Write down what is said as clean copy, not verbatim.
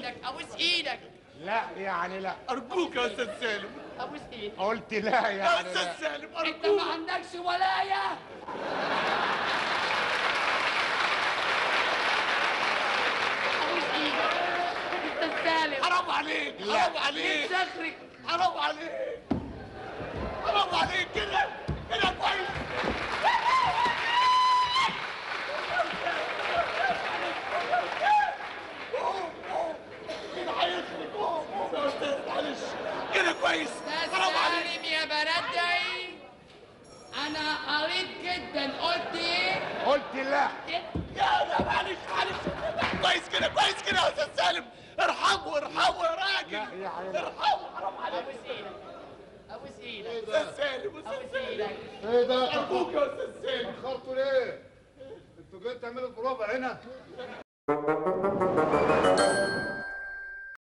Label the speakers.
Speaker 1: ايدك، ابوس ايدك.
Speaker 2: لا يعني لا.
Speaker 3: ارجوك يا استاذ سالم.
Speaker 1: ابوس ايدك.
Speaker 2: قلت لا يعني
Speaker 3: يا استاذ سالم ارجوك.
Speaker 1: انت ما عندكش ولاية. ابوس ايدك استاذ سالم.
Speaker 3: حرام عليك، حرام عليك.
Speaker 1: نفسي
Speaker 3: حرام عليك، حرام عليك. كده كده كويس. كده كويس.
Speaker 1: حرام عليك يا بلدي. انا قريت جدا. قلت ايه؟
Speaker 2: قلت لا.
Speaker 3: يا لا معلش معلش. كويس كده، كويس كده يا استاذ سالم. ارحمه ارحمه يا راجل، ارحمه. حرام عليك.
Speaker 1: ابوس ايدك، ابوس ايدك.
Speaker 3: استاذ سالم، استاذ سالم.
Speaker 4: ايه ده؟
Speaker 3: ارجوك يا استاذ سالم.
Speaker 4: اتاخرتوا ليه؟ انتوا جايين تعملوا بروفه هنا؟